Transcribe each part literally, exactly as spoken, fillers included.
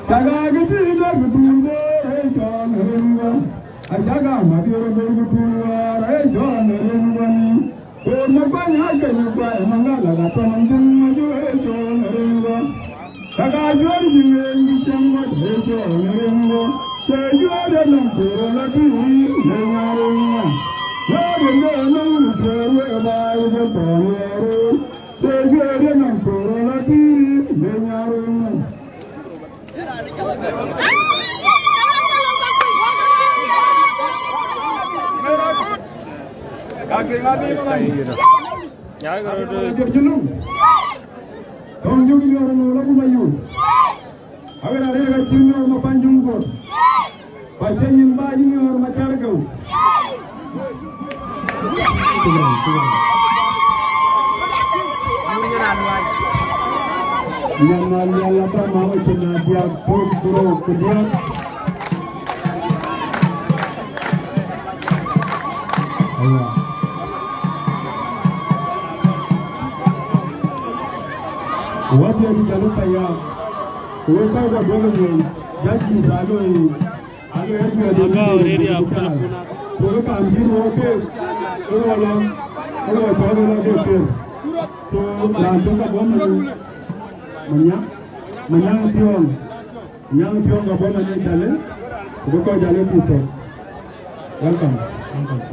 Cak aa kë tïï dɛ̈t ku tuur Bor ë cɔl në rin wën. Acak aa mäth ë röt Bor ku tuur wäär ë cɔl në rin wën. Bor Makuany aa keny ë kuany ë Maŋgala ka tɔ̈ nɔm thïn ë cɔl në rin wën. Cak aa juɔ̈r cï ŋeeny bï cäŋ ŋɔ̈c ë cɔl në rin wën. Cï juɔ̈r ë nɔm Bor la tïï në nyan rin wën. Juɔ̈r ë nɔm tuɔɔr wek baai ë cɔl në rin. Cï juɔ̈r ë nɔm Bor la tïï në nyan rin wën. Tɔŋ juk miɔɔr nɔɔr la kuma yu. Awek arëër ka cï miɔɔr ma pany juŋ bor. Ba cï nyin ba cï miɔɔr ma car geu. Nyan na lial la ba ma wä cï na diak pok bro ku diak. Aya. Wä diak di jalu paya. Wä ka wä dɔgɔ ni jaji ba lo. Alo, alo, alo, alo, alo, alo, alo. So, ka am jin wo ke, ke wo lo, ke wo to, ke lo ke ke. So, raan tök abɔ̈ Manya, Manya, Manya Thiɔŋ, Manya Thiɔŋ ka bɔ̈ Manya Jale, ku bï kɔc Jale pïïr tök. Welcome, welcome.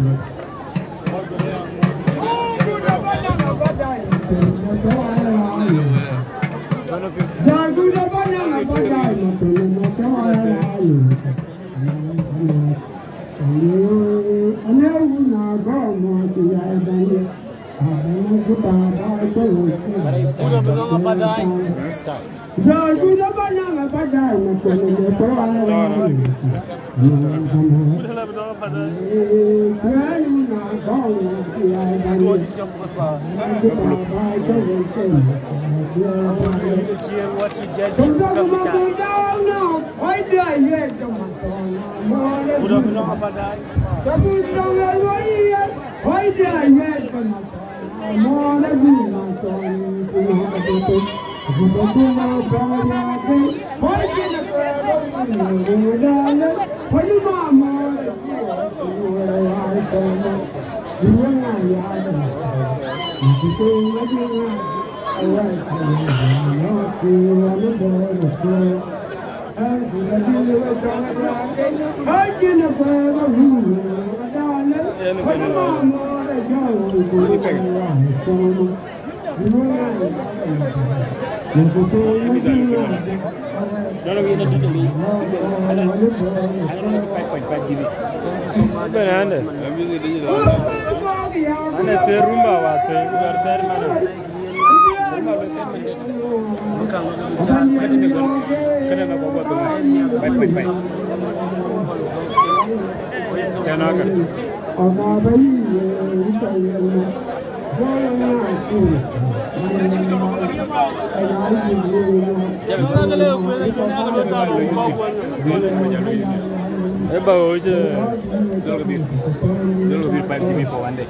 Bene ande. Ane thëër rumba wa thëër, we are there, madam. Eba hoje. Zol kabir. Zol kabir, five G B for one day.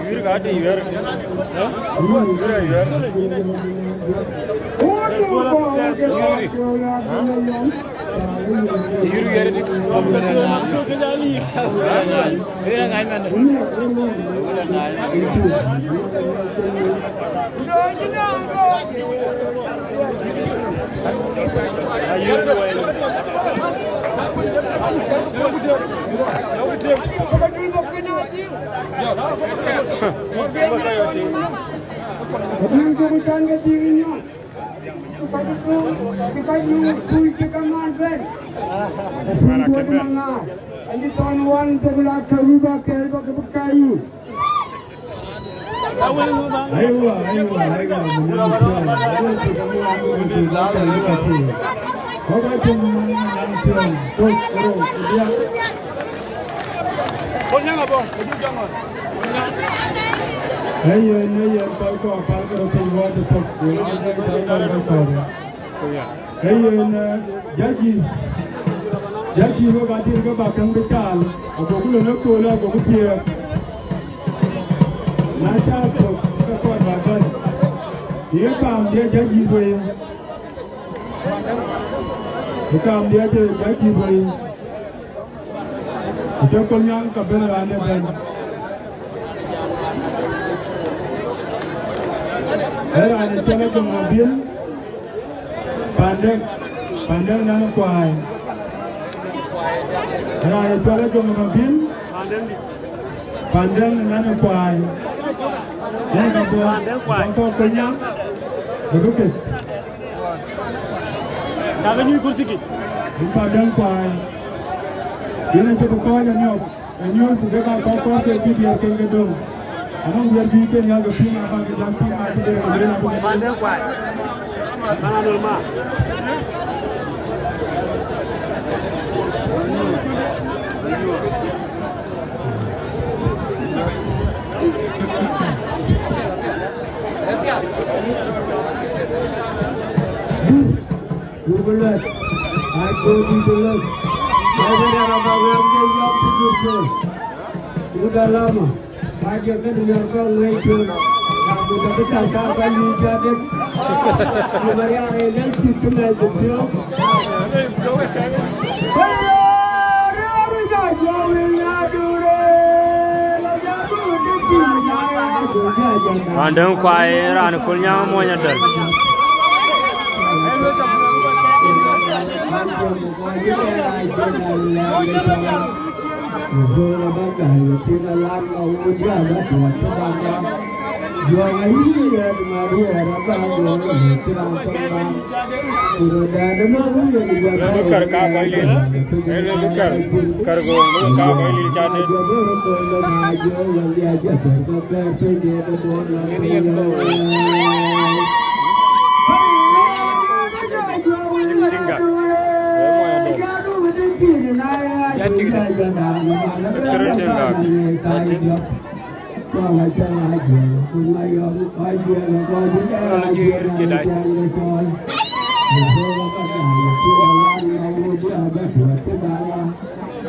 Yur ka ti yuer. Eh? Yur yuer. Yur. Yur yuer di. Yur ngai man. Aywa, aywa, aywa. Ee yen, ee yen, kɔc kɔ̈k päl ke röt piny wɔ de thok, ku raan de thok de kɔ̈k. Ee yen, eh, judges, judges wek adït ke bä käŋ bï caal, agoku lɔ në köölë, agoku thiëëk. Na caal thok, ke kɔc bä bɛ̈n. Ye kaam diɛ̈ judges wei. Ye kaam diɛ̈ judges wei. Ku cï Kolnyaŋ ka bɛ̈n raan ëbɛ̈n. Ee raan ë cɔl Ajoŋ Mabil, Pandek, Pandek nɔn ë Kuai. Ee raan ë cɔl Ajoŋ Mabil, Pandek nɔn ë Kuai. Yen ka bɔ̈, Ajoŋ Kolnyaŋ, bï bï kek. Ka ke nyuc kursi kï. Yïn Pandek Kuai. Yen acï bï kɔc anyɔk, anyuc ku ke ka kɔk kɔk ke bï diɛɛr ken ke döŋ. Anɔŋ diɛɛr bï ke nhial ke piŋ abä ke jam piŋ acï bï rek bï rek. Pandek Kuai. Mana dol ma. Dur, dur bï luɛth. Ai, dur bï luɛth. Ai, bï rɛ̈ɛ̈r abä wɛ̈ɛ̈r ke yɔm cï dur ke. Dur da lama. Ai, ke ke dur yɔm kɔn wei cun. Ai, dur da bï cal ka bä yï jadet. Ai, bï rɛ̈ɛ̈r ë lɛ̈l cït cï mɛl cï thiɔ̈k. Pandek Kuai, raan Kolnyaŋ mony adöl. Lëmë kär ka kɔc lil, lëmë kär, kär go, lëmë ka kɔc lil ca tet. Tinga. Ya tik de. Kërë tiŋ gak. Alo jëë yïr cï dai.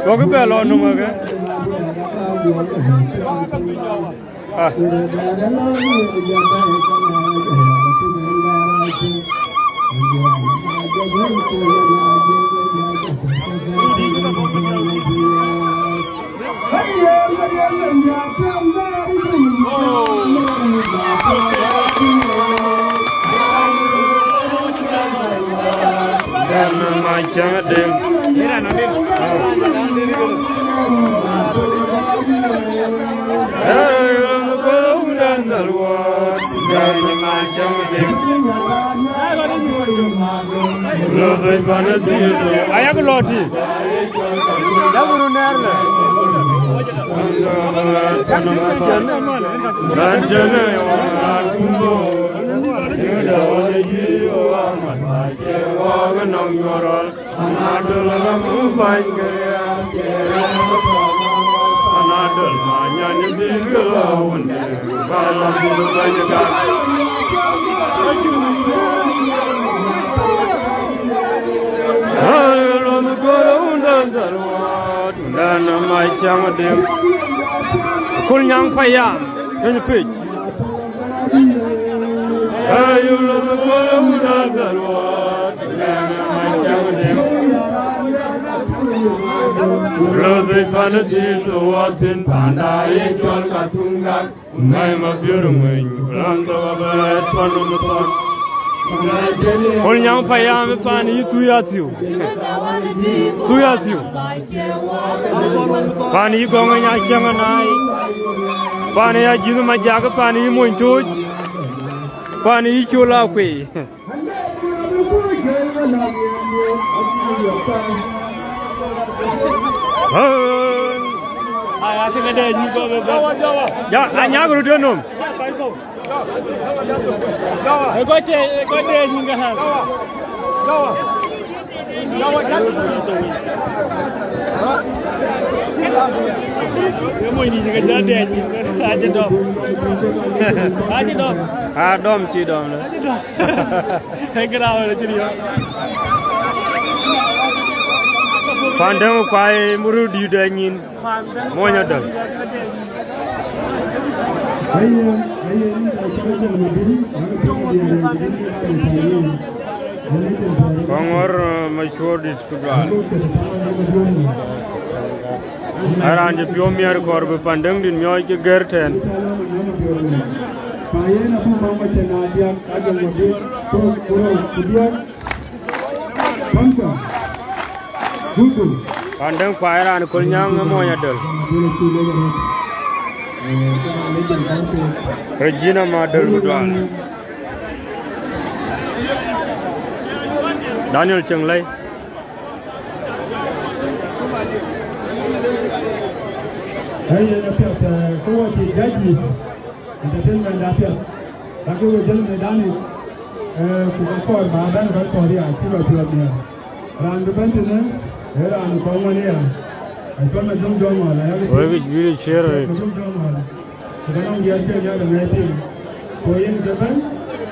Wok bɛ lɔ nöm ake. Ah. Ayak lɔɔt tï. Yak run nɛɛr lë. Yak tï ke jël. Kul nyaŋ payam, tëny pic. Lɔ̈th pan dhiëth wɔ thïn panda ye cɔl ka thuŋ gak, ku ŋäi ma biör ŋueny, ku lam thok abɛɛt pan nɔm thɔn. Kul nyaŋ payam pan yï thuc athiu. Thuc athiu. Pan yï gɔŋ nya cäŋ anai. Pan ya jïth ma jak pan yï mony tooc. Pan yï col akuei. Aya, tïŋ ade nyï gɔ̈k ëbɛ̈n. Ja, anyak röt ë nöm. Ë gɔc tɛ, ë gɔc tɛ nyï gɔ̈k. Ë mony dït ke jɔ dɛɛc, acï dɔm. Acï dɔm. A dɔm cï dɔm lë. Acï dɔm. Ë kë raan wën acï riɔ̈ɔ̈k. Pandäŋ Kuai murut dït ë nyin. Mony Adöl. Kɔŋɔr, eh, macuɔɔr dït ku dual. Ë raan cï piɔ̈u miɛt kɔɔr bï Pandäŋ dït miɔɔc ke gɛ̈r tɛ̈n. Pandäŋ Kuai raan Kolnyaŋ ë Mony Adöl. Regina Madöl ku dual. Daniel Cieŋ Lɛi. Ë yen apiɛth, eh, ke wɔ cï judges, entertainment apiɛth. Lakini wek jël medani, eh, ku ka kɔɔr ba bɛ̈n bä kɔɔr ya, cï lɔ piɔ̈ɔ̈th nhiaar. Raan bï bɛ̈n tënë, ee raan kɔŋ ŋuan ya. Acɔl Majuŋ Jɔŋ Ŋɔl, aya ke wek bï cier rëët. Majuŋ Jɔŋ Ŋɔl. Ku ka nɔŋ diɛɛr piɛth ya bɛ ŋɛi piŋ. Ku yen ke bɛ̈n,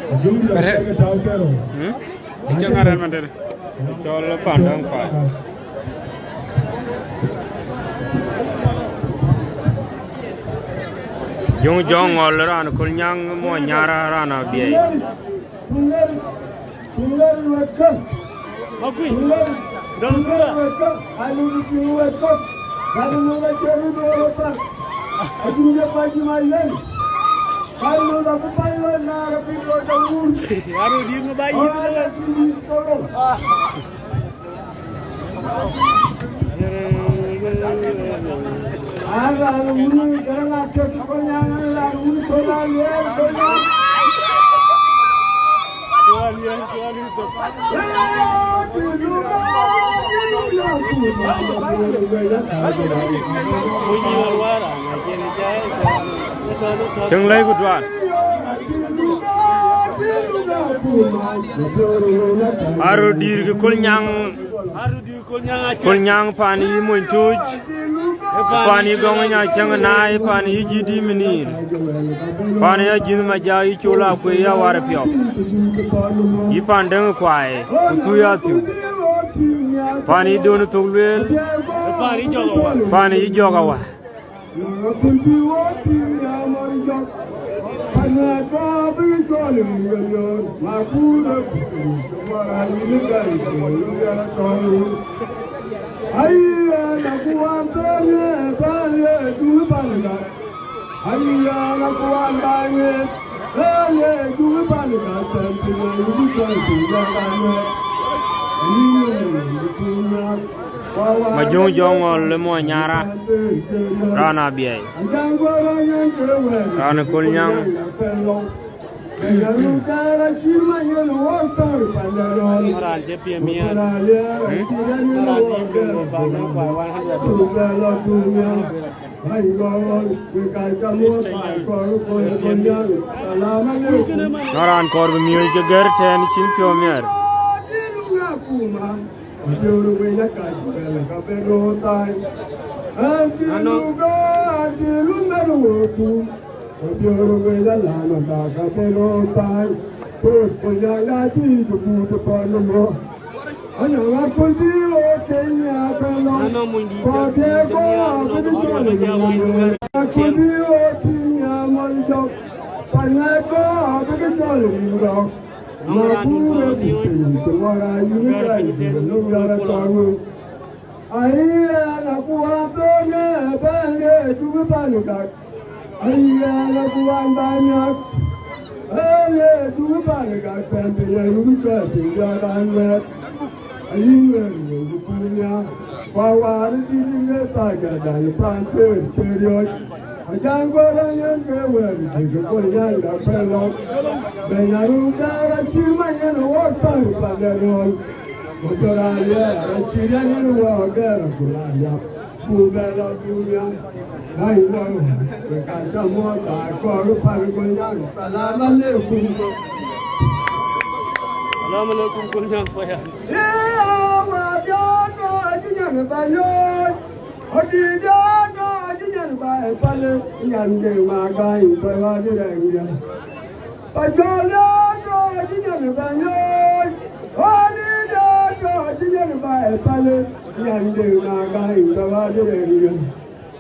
Majuŋ Jɔŋ ke tau kerou. Hmm? Cï ŋa rɛ̈n man tënë? Cɔl Pandäŋ Kuai. Juŋ Jɔŋ Ŋɔl raan Kolnyaŋ, Mony Nyara raan Abiɛi. Tuŋ ler, tuŋ ler wɛ̈t kä. Tuŋ ler, tuŋ ler wɛ̈t kä. Anu tuŋ wɛ̈t kä. Anu wɛ̈t kä. Anu wɛ̈t kä. Anu wɛ̈t kä. Anu wɛ̈t kä. Cieŋ Lɛi ku dual. Aa röt dïïr ke Kolnyaŋ. Kolnyaŋ pan yï Mony Tuuc, pan yï Gɔŋ Nyacäŋ Naai, pan yï Jiëc Dïït Miniin, pan yï Ajïth Majak, yï Col Akuei, yï Awar Piɔp, yï Pandäŋ Kuai, ku Thuc Athiu, pan yï Don Thok Lueel, pan yï Jɔk Awar. Majuŋ Jɔŋ Ŋɔl ë Mony Nyara, raan Abiɛi, raan Kolnyaŋ. Raan cï piɛ̈m miɛt. Hmm? Raan cï piɛ̈m miɛt, one hundred. Nɔn raan kɔɔr bï miɔ̈c ke gɛ̈r tɛ̈n cïn piɔ̈u miɛt. Ano. Ano, mony dït, Salam alaikum. Salam alaikum, Kolnyaŋ faya. Ɔdït ë tɔ̈ cï nyan baai pal, nyan de Magany, bä wä de rɛ̈ŋ yɛ. Pajɔl ë tɔ̈ cï nyan baai yooi. Ɔdït ë tɔ̈ cï nyan baai pal, nyan de Magany, bä wä de rɛ̈ŋ yɛ.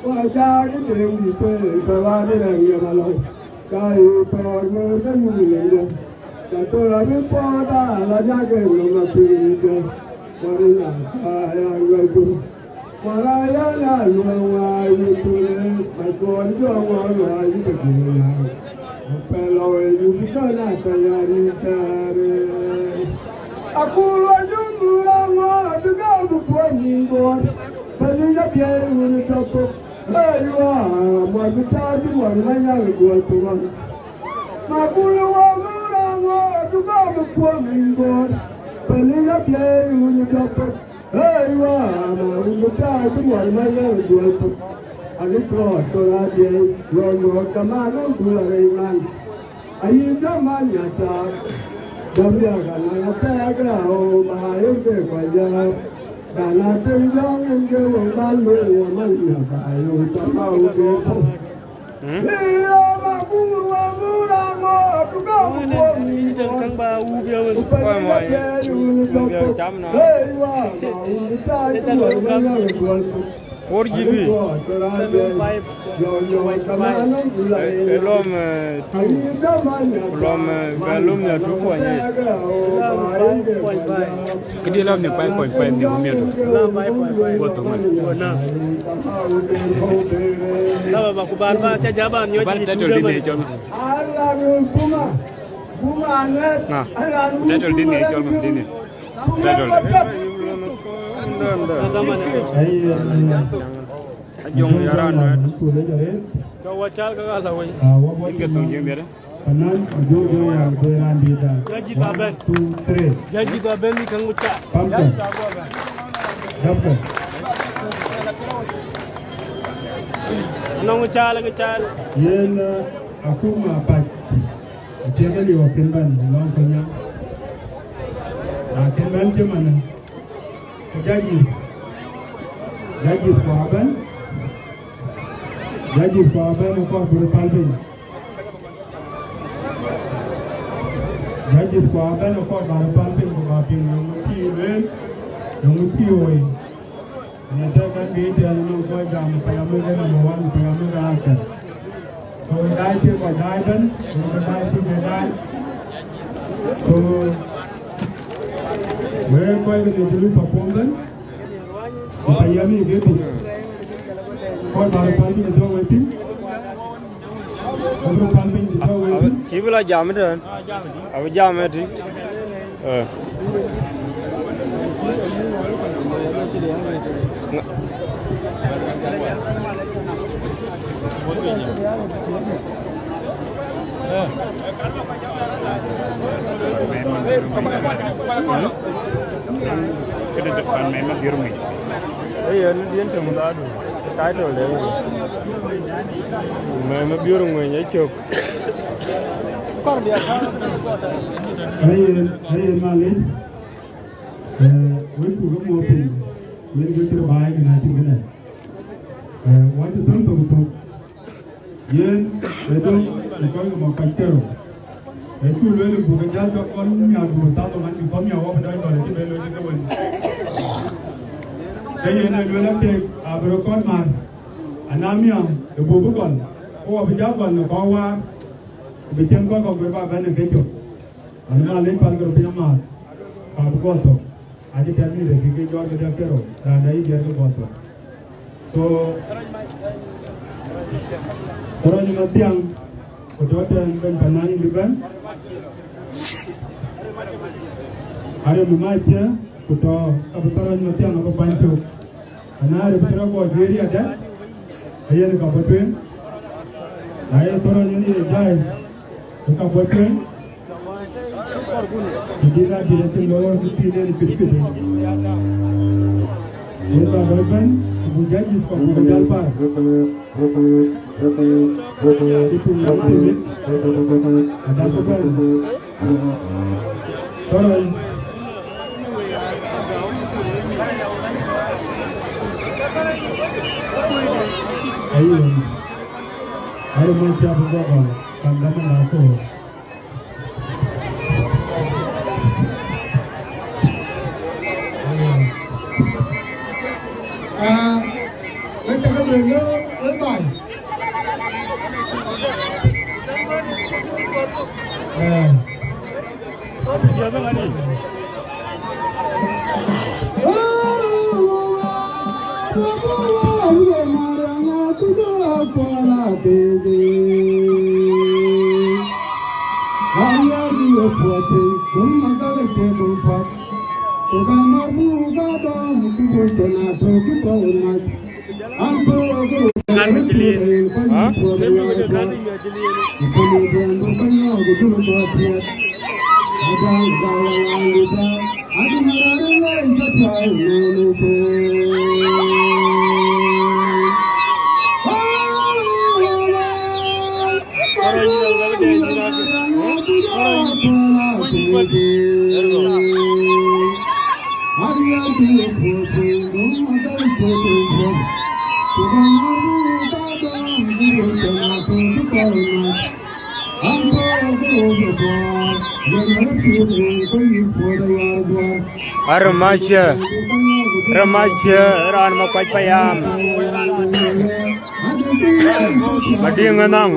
Wa jaak ë tëŋ dït, bä wä de rɛ̈ŋ yɛ malɔu. Ka ye pɔ̈ɔ̈r wëër ke nyuc lënde. Ka thor abï puɔ̈ɔ̈th aa la jaken nɔm apiŋ yic. Wär ë nyan aa ya luɛl guöp. Wär aa ya la luɛl waai wëë thurë. Acuɔl jɔ ŋɔl waai wëë ke guöp ya. Pɛ̈l lɔ wëë yup cɔl aa pɛ̈l ya ric tɛ̈ɛ̈r. Akul wa jum raan ŋɔl abï gam bï puɔ̈ny nïn guɔ̈ɔ̈r. Pɛ̈l yic abiɛɛi wun ë tɔ̈ thok. Ëë, yuɔɔr, muɔc bï tääu cï muɔc Manyaŋ ë guɔl piny ɣɔn. Ma bul wɔ mur aŋɔ, du gɔ̈k ë kuɔm rin guɔ̈ɔ̈r, pɛ̈l ë yabiëëi wun ë jɔk pek. Ëë, yuɔɔr, muɔc bï tääu cï muɔc Manyaŋ ë guɔl piny. Ani kɔɔr tɔ̈ radiëëi, luɔi luɔɔk kamaan ɣɔn dul arëëc man. Ayï jaman nyathar, dɔm diäk anaŋ apɛɛk ë aɣou, ba yen ke kɔc jääp. Ba na tem jɔŋ en ke wëŋ ba lueel ë man nyathar, yöŋ tɔ̈ ba wut ke thou. Hmm? Ë ya ba bul wa mur aŋɔ, du gɔ̈k ë kuɔm rin guɔ̈ɔ̈r. Ku pɛ̈l ë yabiëëi wun ë jɔk pek. Ëë, yuɔɔr, ba wun bï tääu cï muɔc Manyaŋ ë guɔl piny. Four G B. Lom, eh, two. Lom, eh, bɛ lom ya two point eight. Kidi lom ni five point five ni kumia tu. Go to man. Lom ba kubar ba ca jaban yo. Kubar title di ne chon. Na. Title di ne chon di ne. Title. Ajoŋ ya raan wɛ̈t. Jɔ wa cal ka la wei. Inke thoŋ jiëŋ biɛt. Panan, ajoŋ jɔ ya de raan di da. Jajit aben. One, two, three. Jajit aben ni kaŋ cal. Pamka. Dabka. Anɔŋ cal ke cal. Yen, uh, akuma apac. Acie ke liu akin bɛ̈n lɔŋ Kenya. Akin bɛ̈n cï man. Ku judges, judges ku abɛ̈n, judges ku abɛ̈n ë kɔɔr bï röt päl piny. Judges ku abɛ̈n ë kɔɔr bä röt päl piny ku bä piŋ yöŋ cï lueel, yöŋ cï ɣoi. Në tɛ̈ kɛ̈n bï tɛ̈n nɔŋ kɔc jam payamëkë number one, payamëkë akɛ̈r. So daai cï kɔc daai ëbɛ̈n, ku ke daai cï ke daai. So wek kɔc ke Julup perform ëbɛ̈n, ku payam ë ke bï. Kɔc bä röt päl piny ë tɔ̈ wek thïn. Kɔc bä röt päl piny ë tɔ̈ wek thïn. Cï bï la jam ëtɛ̈ɛ̈n. Abï jam ëtï. Eh. Këdë pan mɛn ma biör ŋic. Ee, yen, yen tëŋ dhadu. Title de. Mɛn ma biör ŋueny acök. Ayen, ayen malec, eh, wek ku ke muɔ̈ɔ̈th piny, wek ke cï rɔt baai kën acïn kënë. Eh, wɔ cï thöŋ thok thok. Yen, ë döŋ, ë kɔc ke mɔ̈k kɔc kerou. Ë cuk lueel buk ke jäl jɔk kɔn miäk buk thath man bï kɔn miäk wɔ bï dɔc lɔl acï ben lueel ke wën. Ke yen ë lueel akeek, abï röt kɔn mar, ana miäk, ë buk bï gɔl, ku wɔ bï jäl gɔl në kɔc waar, ku bï cïn kɔc kɔ̈k bï ba bɛ̈n ë kecök. An, Malec, pälkë röt piny amääth, ka bï guɔ thök. Acï tɛ̈n mïth ë kï ke jɔt ke dɛ̈k kerou, raan dɛ̈ yï diɛt ke guɔ thök. So, Thorony Mathiaŋ, ku tɔ̈ tɛ̈n bɛ̈ny pan na yïn bï bɛ̈n. Arem ë mac ë, ku tɔ̈, ka bï Thorony Mathiaŋ abï kuany cök. Ana rem cï rɔt guɔ juëër yadɛ̈, ayen ka bɔ̈ tueŋ. Na ye Thorony yen ye jai, ke ka bɔ̈ tueŋ. Ku dït adït acï loor ku cï nen cuit cuit. Yen ka bɔ̈ ëbɛ̈n, ku buk judges kɔ̈k buk jäl path. Cï tuŋ nɔm timit, adak ëbɛ̈n. Thorony. Ayï wën, arëmɔ̈c cä bï guɔ gɔl, kaŋ gam ë ŋa kɔ̈u. Ah, wek cä ke lueel, ee baai. Eh. Ŋa bï cï liel? Ha? Arëmacë, arëmacë, raan Makuac payam. Madiŋ ënɔŋ.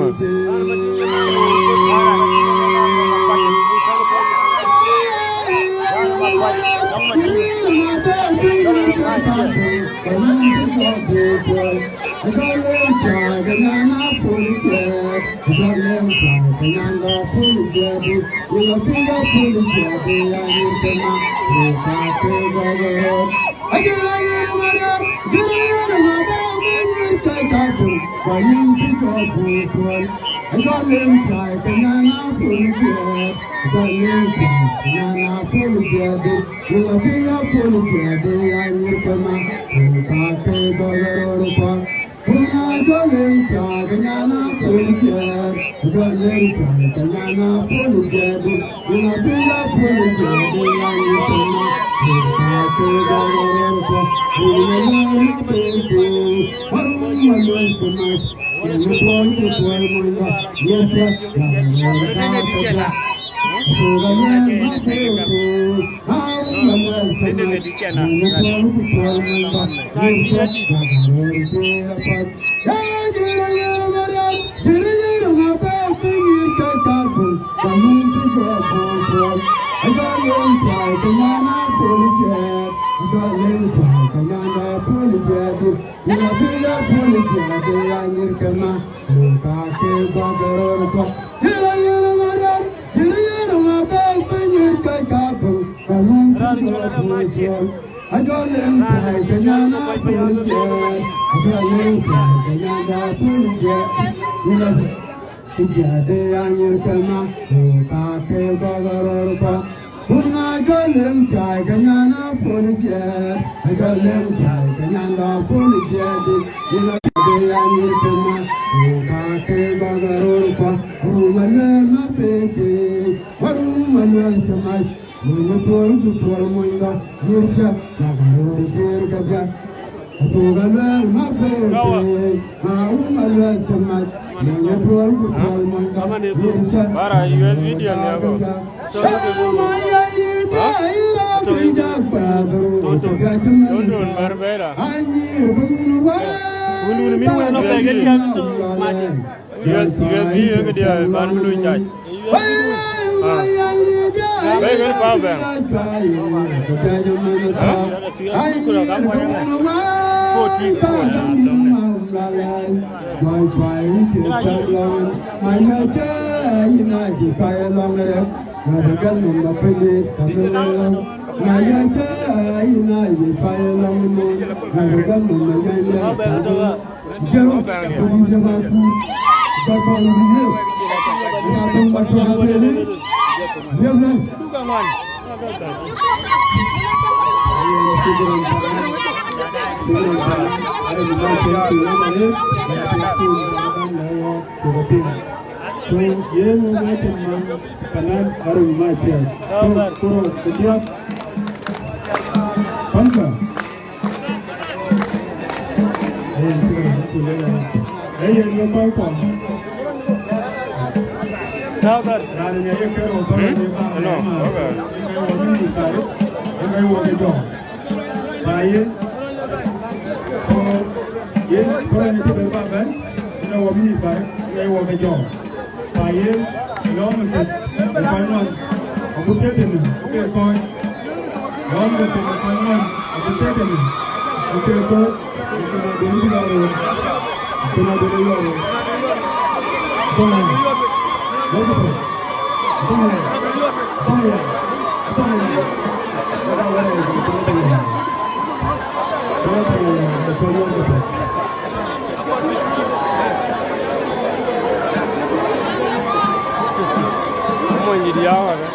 Bara U S B D ne ako. Toto. Toto. Toto. Toto. Berbera. Wun wun min wun no pegel ya to. U S B, U S B ke dia ban lu chai. Ah. Bai bai pa ben. Ha? Ko ti ko ya to. So, yen ŋö ŋäc man panan arun ma piɛth. So, kuro kediak. Panka. Ayen kuro kule. Ee yen ke kɔc kɔ̈k. Now that Raan ë ŋiɛc ye kërou bä rɔt ye bä no, okay. Yen ke wɔ bï nyïïk bä röt, yen ke wɔ ke jɔɔk. Ba yen, ko yen, ko yen cï bɛ bä bɛ̈n, yen ke wɔ bï nyïïk bä röt, yen ke wɔ ke jɔɔk. Ba yen, lɔ̈ɔ̈m ë kek ë kɔc ŋuan, agut tëtënë, ke kɔc. Lɔ̈ɔ̈m ë kek ë kɔc ŋuan, agut tëtënë, ke kɔc. Mony dït ya wala?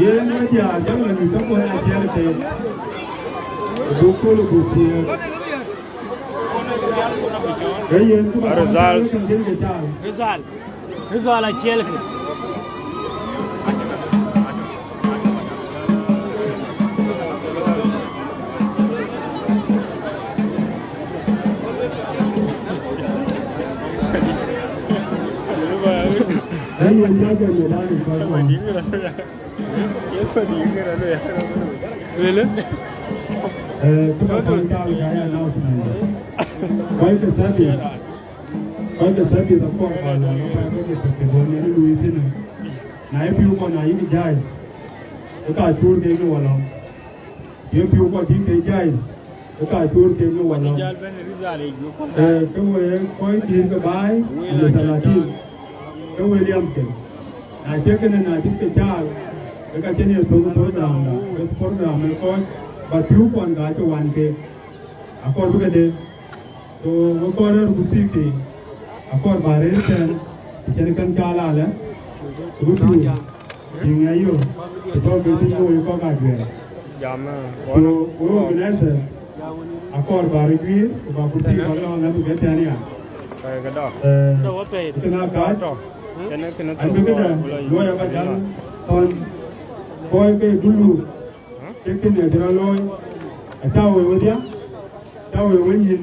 Yen ë diäär, jam la nyuc käkuɔn aa ciɛl ë teek. Buk kööl ë buk thiëëk. Ee yen ku bä results. Results. Results aciɛlkï. Ee yen jagɛ medani kɔc kɔn. Wele? Eh, kë ba kɔn caal ka ya announcement. Kɔc ke service. Kɔc ke service akɔɔr ba lɔ, kɔc ke ke ke bɔn yen luui thïn. Na ye piu kɔn na yïn jai. Ke ka cuur ke ke walɔ. Ye piu kɔn dï ke jai. Ke ka cuur ke ke walɔ. Eh, ke we kɔc dït ke baai, ane thalatin. Ke we liam ke. Na cï kënë, na cï ke caal, ke ka cïn ye thök program da, ke program ë kɔc, ba piu kɔn ka cï wan ke. Akɔɔr bï ke de. So, we kɔɔr rɛ̈ɛ̈r ku thii ke. Akɔɔr ba rëër tɛ̈n, cïn kën caal alɛ. Ku bï piu. Yï ŋɛ̈i yök, ku tɔ̈ ke thïn ke woi kɔ̈k ajuɛɛr. Jam, eh, so, we organizer, akɔɔr ba rɔt guiir, ku ba ku tïïk ba lɔ ŋäth ke tɛ̈n ya. Ka ye ke dɔk. Eh, kënë akac, an bï këdë, luɔi aba jal thɔn, kɔc ke dulu, ke kënë cï rɔt looi, acä woi wedhia, acä woi wenyïn,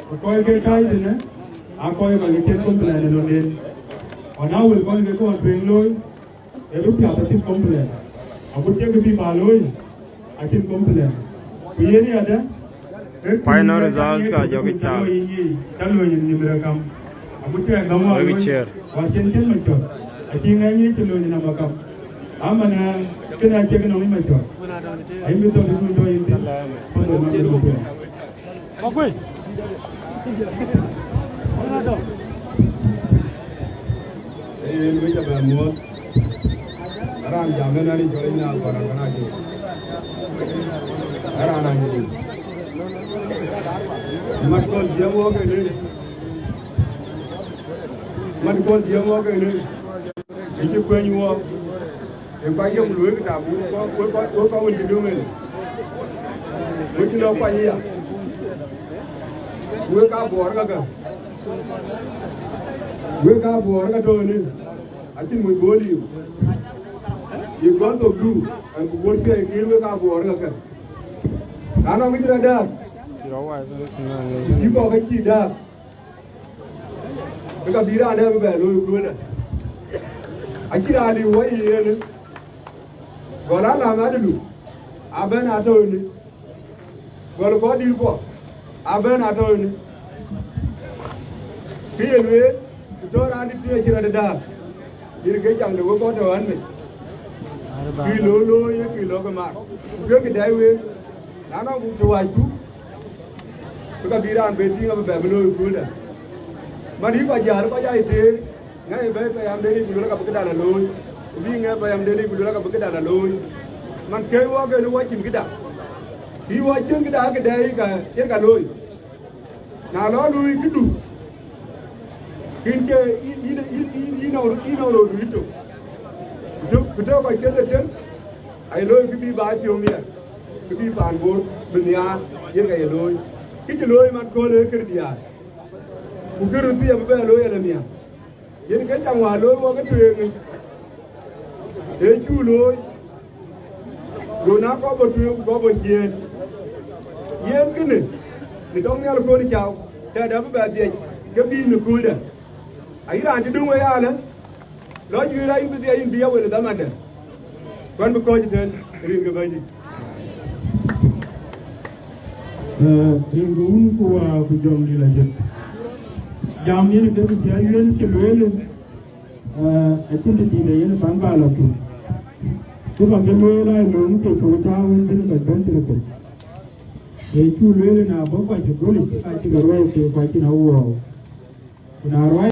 ku kɔc ke kääc tënë, aa kɔc ba ke cïn complain ë lɔnden. Ɣɔn na wël kɔc ke kɔn tueŋ looi, Ee bï piath acïn complain. Agut cï kë bï ba looi, acïn complain. Ku yen yadë, final results ka jɔ kï caal. Ca looi nyin nyim rɛ̈ kam. Agut cï ɛn gäm wäär looi, wäär cïn cïn mën cɔt. Acï ŋɛny yic cï looi nyin ama kam. Aman, kënë acie kë nɔŋ yic mën cɔt. Ayï bï thɔn yïn tɔ̈ yïn thïn. Pɔ̈l ë man ë looi. Makuei. Ee, yen wec abɛ muɔ̈th. Raan jam ënɔn ë jɔl ënyaal kɔn akën acök. Raan anyï dï. Mat kɔn jiɛɛm wɔ kënë. Mat kɔn jiɛɛm wɔ kënë. Ë cï kueny wɔ. Ë kɔc yök luööikï tap, wek kɔc, wek kɔc, wek kɔc wën cï döŋ en. Wek cï lɔ kuany aya. Wek ka buɔɔr kakë. Wek ka buɔɔr ka tɔ̈ ënë. Acïn mony bɔ̈ liu. Ye gɔl thokdu, ɛn ku buɔɔr piɛc kir wek ka buɔɔr kakë. Na nɔŋ kë cï rɔt dääk. Cï kɔk ka cï dääk. Ke ka bï raan ë bï bɛ looi ë köölë. Acïn raan dï wɔ yiëënë. Gɔl alam adïlu, abɛ̈n atɔ̈ ënë. Gɔl kɔc dït kuɔ, abɛ̈n atɔ̈ ënë. Kë ye lueel, ku tɔ̈ raan dït tïŋ acï rɔt dääk. Yen ke jaŋ de wek kɔc tɔ̈ ɣän mec. Kï looi looi, ye kï lɔ ke mar. Ku ke kë dɛɛi week. Na nɔŋ ku të wacku, ke ka bï raan ben tïŋ abï bɛ bï looi ë kööldä. Man yï kɔc jäl, kɔc aa ye teer, ŋɛk ë bɛ̈ɛ̈i payamden yic, ku luel ka bï këdan la looi, ku bï ŋɛk payamden yic, ku luel ka bï këdan la looi. Man kɛ̈i wɔ ke në wɔ cïn këda. Bï wɔ cïn këda, këdɛ yic ka, yen ka looi. Na lɔ luui këdu, Yïn ke, yïn, yïn, yïn, yïn, yïn nɔŋ, yïn nɔŋ röördït tök. Ku tök, ku tök kɔc kedhie tën, aye looi kë bï baai piɔ̈u miɛt, kë bï paan Bor bï nhiaar, yen ka ye looi. Kë cï looi mat kööl ee kër diäär. Ku kë röt thii abï bɛ looi ëlë miäk. Yen ke cam wäär looi wɔ ke tueŋ, ee cuk looi, go na kɔp bɔ̈ tueŋ, ku kɔp bɔ̈ ciëën. Yen kënë, në tɔŋ nhial kööl cau, tɛ̈dë abï bɛ dhiɛc, ke bï në kööldä. Ayï raan cï döŋ wei alë, lɔ juëc rɛɛc bï dhiɛc yïn bï ya wël ë dhamandë. Kuan bï kɔc tën, rin ke Bɛ̈nydït. Eh, rin ke Wun ku Wä ku Jɔŋdït Lajik. Jam yen ke bï thiäi yen cï lueel, eh, acïn të dït yen pan ba lɔ thïn. Ku ba ke lueel aa lööm ke cök tääu wën bïn kɔc bɛ̈n thïn ëbɛ̈n. Ee cuk lueel na bɔ̈ kɔc ë gɔlic, ka cï ke ruɛɛi ke kɔc cïn awuɔɔu. Ku na ruɛɛi